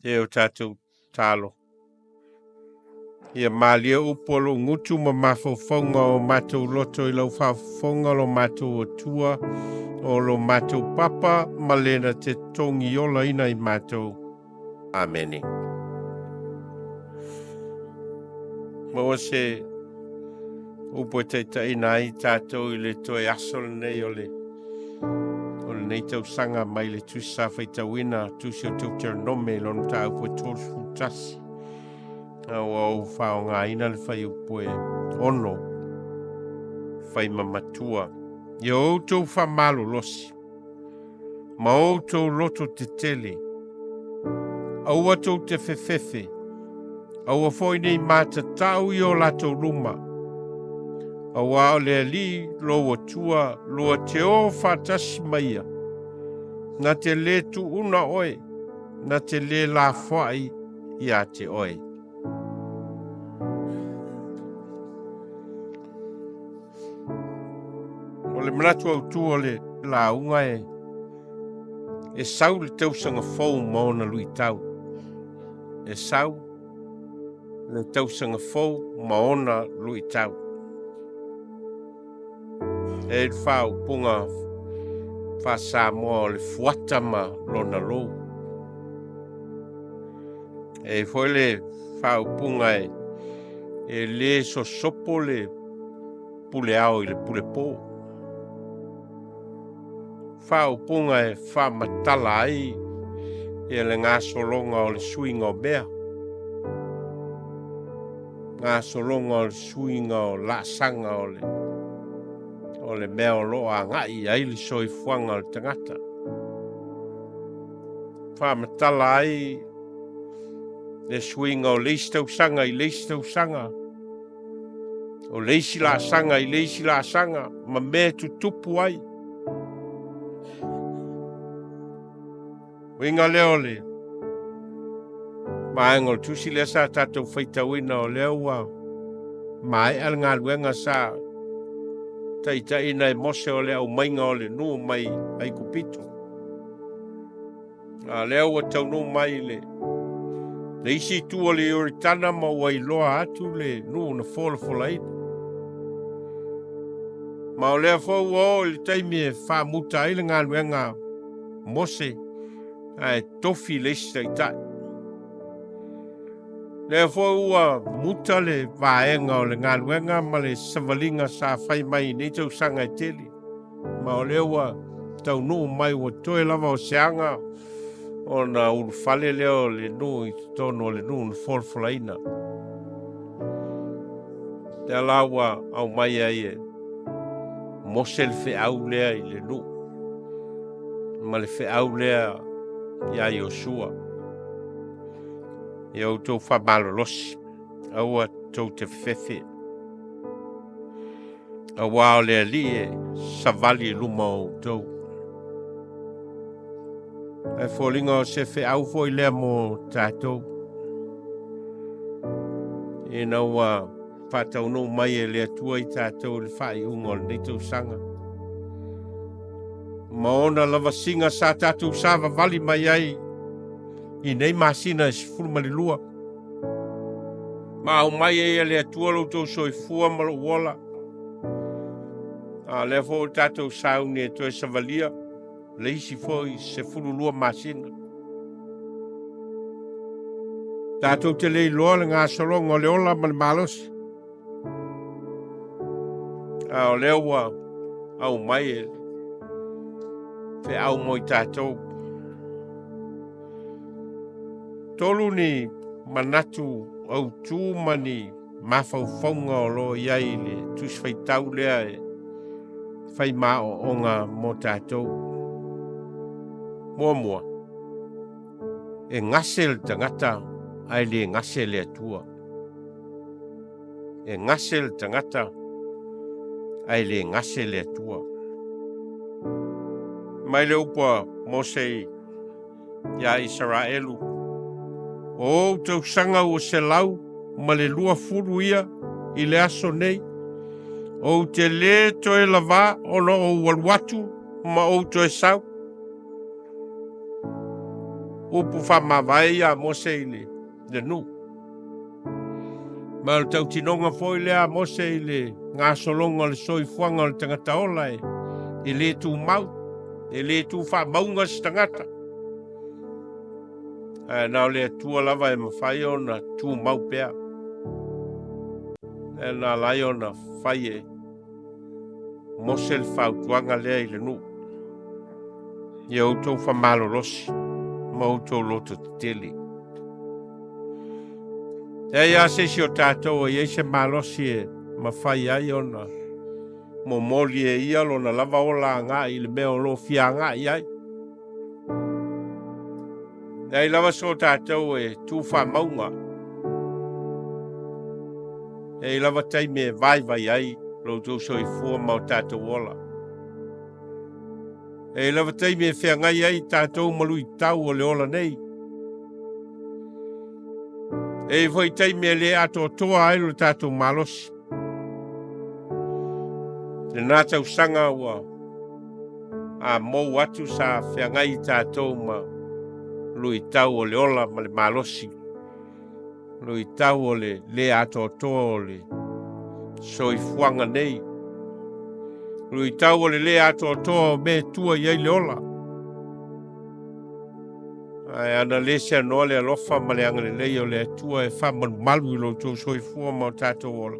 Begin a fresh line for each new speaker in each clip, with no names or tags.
E o tatou talo. Ia malie upu o lou gutu ma mafaufauga o matou loto i lau faafofoga lo matou Atua, o lo matou Papa ma lena te togiolaina i matou. Amene. Maua se upu e taitaiina ai tatou i le toe aso lenei o le o lenei tausaga mai le tusi sa faitauina tusi o Teuteronome i lona mataupu e 31. A ua ou faaaogaina le fuaiupu e 6 fai ma matua. Ia outou faamalolosi ma outou loto tetele, aua tou te fefefe, aua foi nei matatau i o latou luma, auā o le Alii lou Atua lua te o faatasi ma ia, na te lē tuuna oe, na te lē lafoai iā te oe. O le manatu autū o le lauga e e sau le tausaga fou ma ona luitau. E sau le tausaga fou ma ona luitau. E i le faaupuga faa-Samoa o le fuata ma lona lou. E i foi le faaupuga e, e lē sosopo le puleao i le pulepō. Faaupuga e faamatala ai ia le gasologa o le suiga o mea, gasologa o le suiga o laasaga o le o le mea o lo o agai i ai le soifuaga o le tagata. Faamatala ai le suiga o le isi tausaga i le isi tausaga, o le isi laasaga i le isi laasaga, ma mea e tutupu ai. Uiga lea o le vaega o le tusi lea sa tatou faitauina o lea ua maea le galuega sa taitaiina e Mose o le aumaiga o le nuu mai Aikupito. A lea ua taunuu mai le le isi itu o le Ioritana ma ua iloa atu le nuu na folafolaina. Ma o lea foi ua oo i le taimi e faamuta ai le galuega a Mose ae tofi le isi taitai. Lea foi ua muta le vaega o le galuega ma le savaliga sa fai mai i nei tausaga e tele. Ma o lea ua taunuu mai ua toe lava o se aga ona ulufale lea o le nuu i totonu o le nuu na folafolaina. Lea la ua aumai ai e Mose le feau lea i le nuu ma le feau lea iā Iosua. Ia outou faamalolosi, aua tou te fefefe. Auā o le Alii e savali i luma o outou. Ae foliga o se feau foi lea mo tatou. Ina ua faataunuu mai e le Atua i tatou i le faaiuga o lenei tausaga. Ma ona lavasiga sa tatou savavali mai ai i nei masina e 12. Ma aumai ai e le Atua lo outou soifua ma lou ola. A lea foi o tatou sauni e toe savalia le isi foi 12 masina. Tatou te le iloa le gasologa o le ola ma le malosi. A o lea ua aumai e feau mo i tatou. Tolu ni manatu autū ma ni mafaufauga o lo o i ai i le Tusi Faitau lea e fai maoaoga mo tatou. Muamua, e gase le tagata ae le gase le Atua. E gase le tagata ae le gase le Atua. Mai le upu a Mose i iā Isaraelu, O ou tausaga ua 120 ia i le aso nei, ou te lē toe lavā ona ou alu atu ma ou toe sau. Upu faamavae ia a Mose i le, le nuu. Ma o le tautinoga foi lea a Mose i le gasologa o le soifuaga o le tagata ola e, e le tumau, e le tu faamauga se tagata. Ae na o le Atua lava e mafai ona tumau pea. E na ala ai ona fai e Mose le fautuaga lea i le nuu. Ia outou famalolosi ma outou loto tetele. E ai a se isi o tatou e i ai se malosi e mafai ai ona momoli e ia lona lava ola agai i le mea o lo o fia agai ai. Leai lava so tatou e tu faamauga. E i lava taimi e vaivai ai lo outou soifua ma o tatou ola. E i lava taimi e feagai ai tatou ma luitau o le ola nei. E i foi taimi e le atoatoa ai lo tatou malosi. Lena tausaga ua a mou atu sa feagai i tatou ma luitau o le ola ma le malosi, luitau o le le atoatoa o le soifuaga nei, luitau o le le atoatoa o mea e tua i ai le ola. Ae ana le seanoa le alofa ma le agalelei o le Atua e faamalumalu i lo outou soifua ma o tatou ola,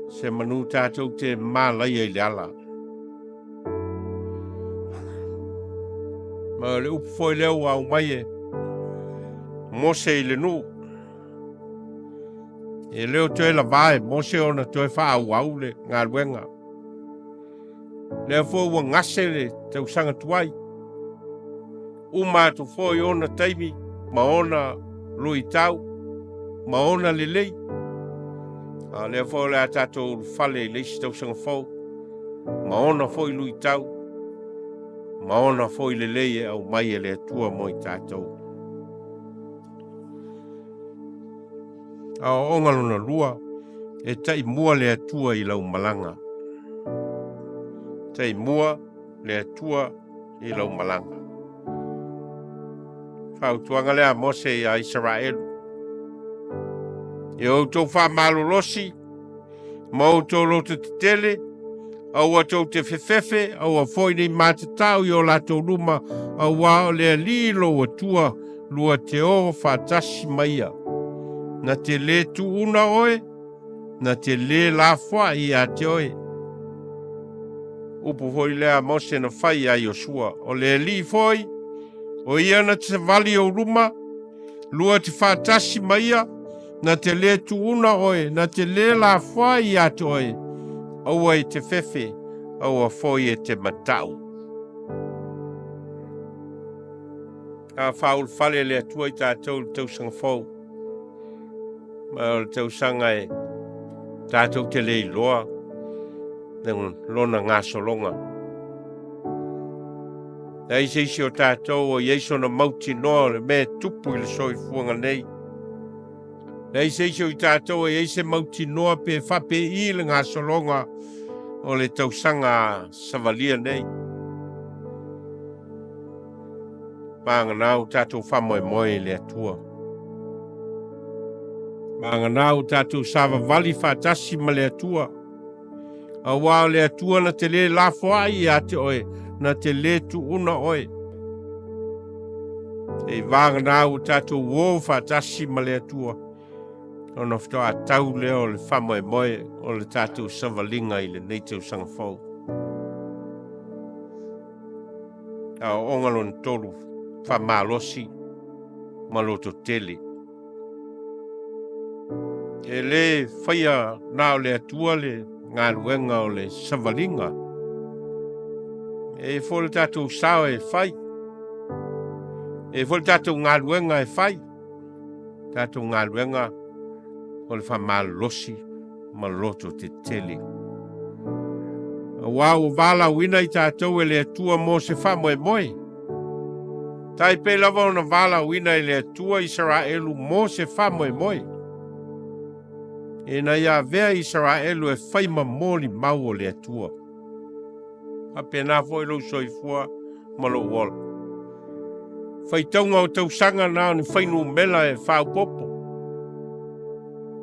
Se manu tatou te malaia i le ala. Ma o le upu foi lea ua aumai e Mose i le nuu. E le o toe lavā e Mose ona toe faaauau le galuega. Lea foi ua gase le tausaga tuai. Uma atu foi ona taimi ma ona luitau ma ona lelei. A o lea foi o le a tatou ulufale i le isi tausaga fou ma ona foi luitau ma ona foi lelei e aumai e le Atua mo i tatou. Aoaoga lona lua, e taimua le Atua i lau malaga. Taimua le Atua i lau malaga. Fautuaga lea a Mose ia Isaraelu. E outou faamalolosi ma outou loto tetele, aua tou te fefefe, aua foi nei matatau i o latou luma, auā o le Alii lou Atua, lua te o faatasi ma ia. Na te lē tuuna oe, na te lē lafoai ia te oe. Upu foi lea a Mose na fai ia Iosua, o le Alii foi, o ia na te savali i ou luma, lua te faatasi ma ia, na te lē tuuna oe, na te lē lafoai ia te oe, aua e te fefe, aua foi e te matau. A faaulufale le Atua i tatou i le tausaga fou. Ma o le tausaga e tatou te le iloa lona gasologa. Leai se isi o tatou o i ai sona mautinoa o le mea e tupu i le soifuaga nei. Leai se isi o i tatou e i ai se mautinoa pe faapei le gasologa o le tausaga savalia nei. Vagana o tatou faamoemoe i le Atua. Vagana o tatou savavali faatasi ma le Atua. Auā o le Atua na te lē lafoai ia te oe, na te lē tuuna oe. Sei vagana ua tatou ō faatasi ma le Atua, ona faatoa tau lea o le faamoemoe o le tatou savaliga i lenei tausaga fou. Aoaoga lona tolu, faamalosi ma lototele. E le faia na o le Atua le galuega o le savaliga. E i ai foi le tatou sao e fai. E i ai foi le tatou galuega e fai. Tatou galuega o le faamalolosi ma loto tetele. Auā ua valaauina i tatou e le Atua mo se faamoemoe. Tai pei lava ona valaauina e le Atua Isaraelu mo se faamoemoe. Ina ia avea Isaraelu e fai ma molimau o le Atua. Faapena foi lou soifua ma lou ola. Faitauga o tausaga na o ni fuainumera e faaopoopo.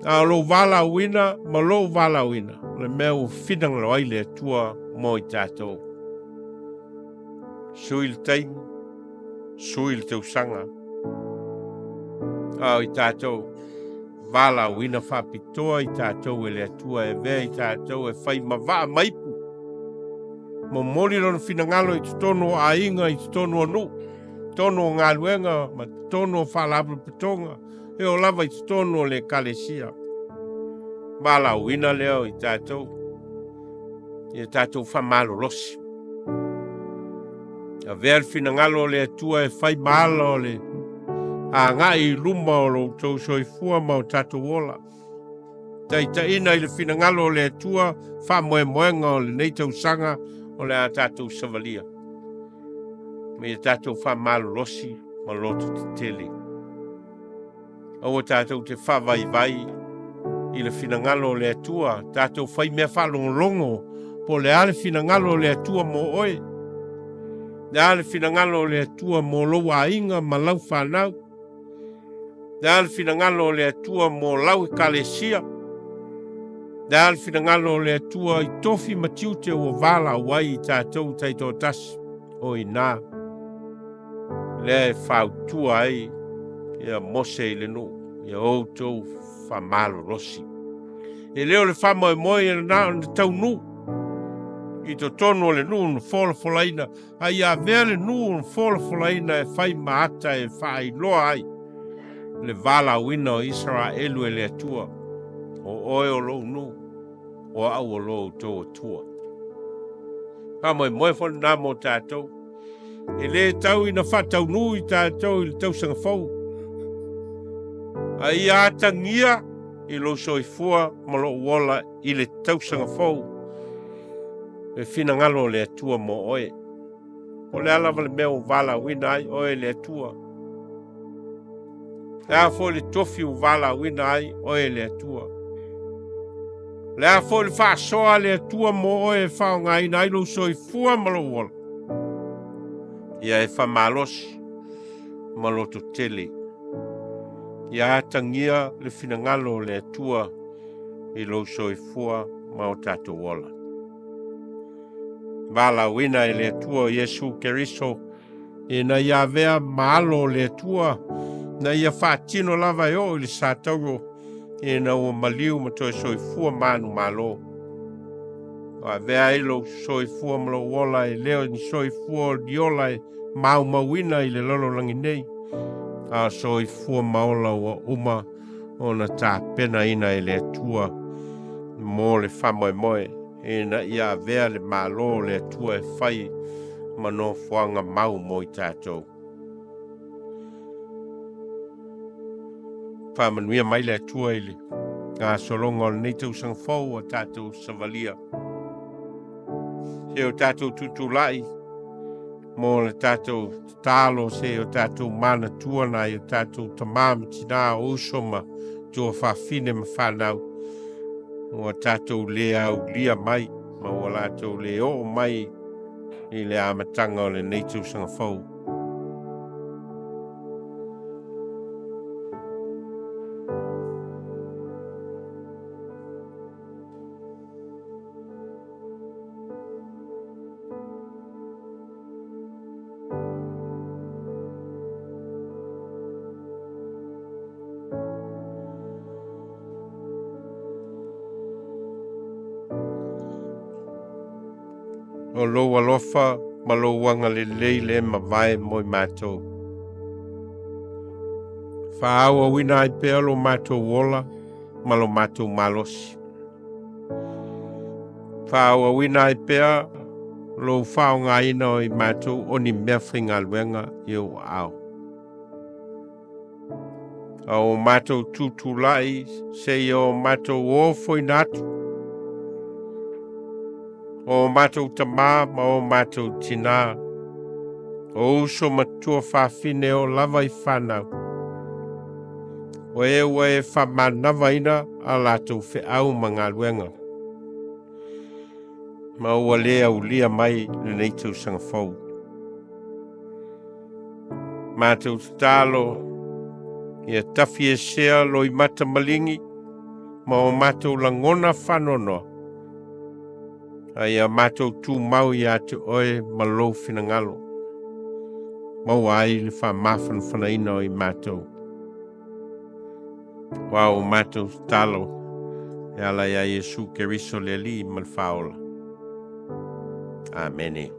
A o lou valaauina ma lou valaauina, o le mea ua finagalo ai le Atua mo i tatou. Sui le taimi, sui le tausaga. A o i tatou, valaauina faapitoa i tatou e le Atua e avea i tatou e fai ma vaa ma ipu. Momoli lona finagalo i totonu o aiga, i totonu o nuu, totonu o galuega ma totonu o faalapotopotoga, e oo lava i totonu o le Ekalesia. Valaauina lea o i tatou, ia tatou faamalolosi. Avea le finagalo o le Atua e fai ma ala o le agai i luma o lo outou soifua ma o tatou ola. Taitaiina i le finagalo o le Atua faamoemoega o lenei tausaga o le a tatou savalia. Ma ia tatou faamalolosi ma loto tetele. Aua tatou te faavaivai i le finagalo o le Atua, tatou fai mea faalogologo po o le a le finagalo o le Atua mo oe, le a le finagalo o le Atua mo lou aiga ma lau fanau, le a le finagalo o le Atua mo lau ekalesia, le a le finagalo o le Atua i tofi ma tiute ua valaau ai i tatou taitoatasi. O i ina lea e fautua ai ia Mose i le nuu, ia outou faamalolosi. E le o le faamoemoe ia na ona taunuu i totonu o le nuu na folafolaina, a ia avea le nuu na folafolaina e fai ma ata e faailoa ai le valaauina o Isaraelu e le Atua, o oe o lou nuu, o au o lo outou Atua. Faamoemoe foi lena mo tatou. E le tau ina faataunuu i tatou i le tausaga fou. A ia atagia i lou soifua ma lou ola i le tausaga fou le finagalo o le Atua mo oe. O le a lava le mea ua valaauina ai oe e le Atua. Le a foi le tofi ua valaauina ai oe e le Atua. Le a foi le faasoa a le Atua mo oe e faaaogaina ai lou soifua ma lou ola. Ia e faamalosi ma loto tele. Ia atagia le finagalo o le Atua i lou soifua ma o tatou ola. Valaauina e le Atua o Iesu Keriso ina ia avea ma alo o le Atua, na ia faatino lava e oo i le satauro ina ua maliu ma toe soifua manumalo. O avea ai lou soifua ma lou ola e le o ni soifua o ni ola e maumauina i le lalolagi nei, a o soifua ma ola ua uma ona tapenaina e le Atua mo le faamoemoe ina ia avea le Malo o le Atua e fai ma nofoaga mau mo i tatou. Faamanuia mai le Atua i le gasologa o lenei tausaga fou a tatou savalia. Se o tatou tutulai mo le tatou tatalo, se o tatou manatua nai o tatou tamā ma tinā o uso ma tuafafine ma fanau ua tatou le aulia mai ma ua latou le oo mai i le amataga o lenei tausaga fou. O lou alofa ma lou agalelei le mavae mo i matou. Faaauauina ai pea lo matou ola ma lo matou malosi. Faaauauina ai pea lou faaaogaina o i matou o ni mea faigaluega i ou aao. A o matou tutulai seia o matou ofoina atu o matou tamā ma o matou tinā, o uso ma tuafafine o lava i fanau, o e ua e faamanavaina a latou feau ma galuega, ma ua le aulia mai lenei tausaga fou. Matou tatalo ia tafiesea loimata maligi ma o matou lagona faanoanoa, a ia matou tumau ia te oe ma lou finagalo, maua ai le faamafanafanaina o i matou. Aua ua matou tatalo e ala ia Iesu Keriso le Alii ma le Faaola. Amene.